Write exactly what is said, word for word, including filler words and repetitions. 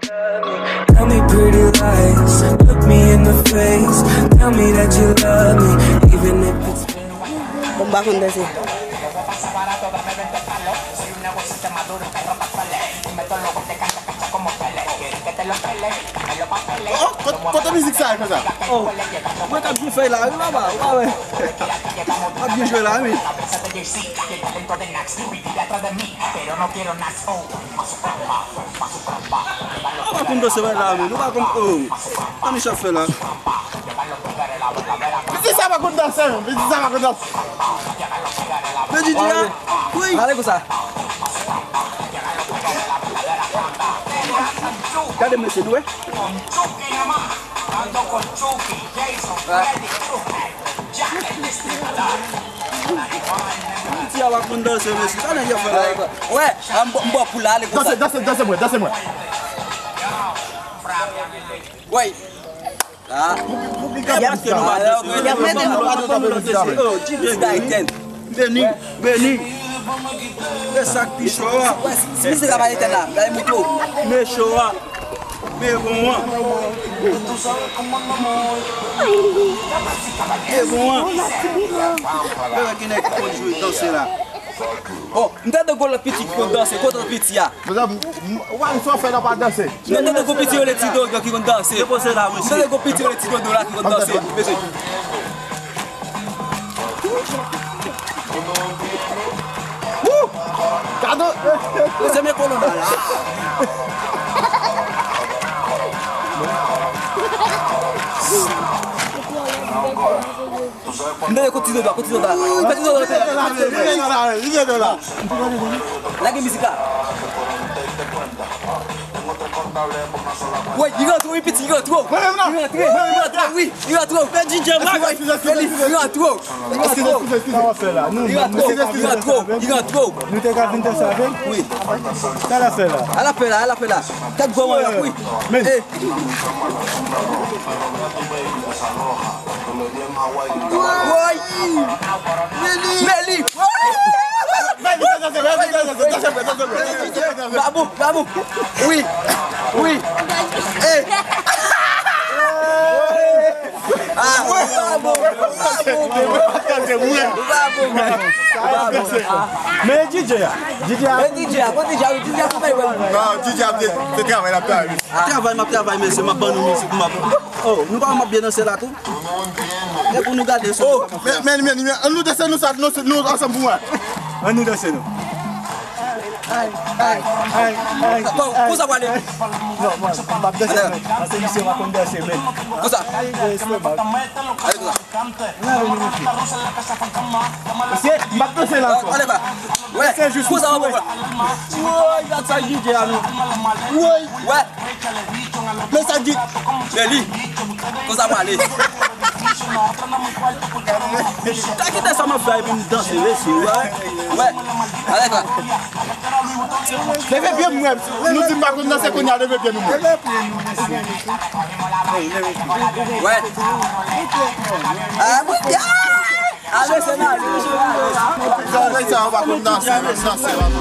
Tell me pretty lies, look me in the face, tell me that you love me, even if it's Bon, m pa konn danse. Oh, kot-, kote mizik sa a konsa? Oh, mwen k ap jwe fèy la, wi, papa, ou pa wè. M ap byen jwe la, wi. Ou pa konn danse, wè la, men. Ou pa konn, oh. Sa Michel ap fè la? Piti sa pa konn danse, men. Piti sa pa konn danse. Men Didi a, wi. Pale konsa. Gade mesye nou, wè. Piti a pa konn danse, mesye. Sa nèg yo fè la? Wè, m bò, m bò pou l ale konsa. Danse, danse, danse mwen, danse mwen. Wè. Ah. Pou, pou, pou ki gade sa? Y ap mete nou pa danse. Y ap mete nou pa danse. Oh, Didi Gaiden. Beni, beni. E sa k pi cho a. Wè, si, si mizik la pa etèn la, gade moto. Men cho a. Men bon an. Men bon an. Gade ki nèg ki konn jwe danse la. Bon, m tande gon lòt piti ki konn danse. Kote lòt piti a? Mezanmi, m, m, w pa wè sa w fè la, w pa danse. M tande gon piti rele Ti Dodo ki konn danse. Depoze la, mesye. M tande gon piti rele Ti Dodo la ki konn danse, mesye. Wou! Gade! Mesye, men kolon la la. M tande kout ti dodo, kout ti dodo. Kout ti dodo. Lage mizik la. Wi, li rantre wi, piti, li rantre. Li rantre, li rantre, wi, li rantre. Li rantre. Li rantre. Li rantre. Li rantre. Li rantre. Nou te ka vin danse avè l? Wi. Sa l ap fè la? Al ap fè la, al ap fè la. Tèt gwo mwen ap wi. Men. Eh. Woy! Meli! Meli! Babou, babou! Wi! Wi! Eh! Ah, babou! Babou! Babou! Men D J a, D J a. Men D J a, bon D J a, wi, D J a, fè yon. Non, D J a te, te travay, l ap travay. Travay, m ap travay, mesye, m ap ban nou mizik, m ap. Oh, nou pa wè m ap byen danse la tou? E pou nou gade sou. Oh, men, men, men, men, ann nou danse nou sa, nou, nou ansanm pou mwen. Ann nou danse nou. Ay, ay, ay, ay. Bon, kosa w ale? Non, mwen, m ap danse, men. Paske misye pa konn danse, men. Kosa? Ale, kosa? Mesye, m ap danse la ankò. Ale ba. Wè, kosa w ap fè? Woy, gad sa D J a nou. Woy. Wè. Men sa di. Men li. Kosa pale. Ta kite sa m ap fè epi m danse, mesye, wè. Wè. Alèz la. Leve pye m, wè. Nou di m pa konn danse, kounye a leve pye nou, mwen. Leve pye nou, mesye. Wè. Ah, mwen. Ah, mesye, nan. Sa, sa, ou pa konn danse, menm danse, w ap.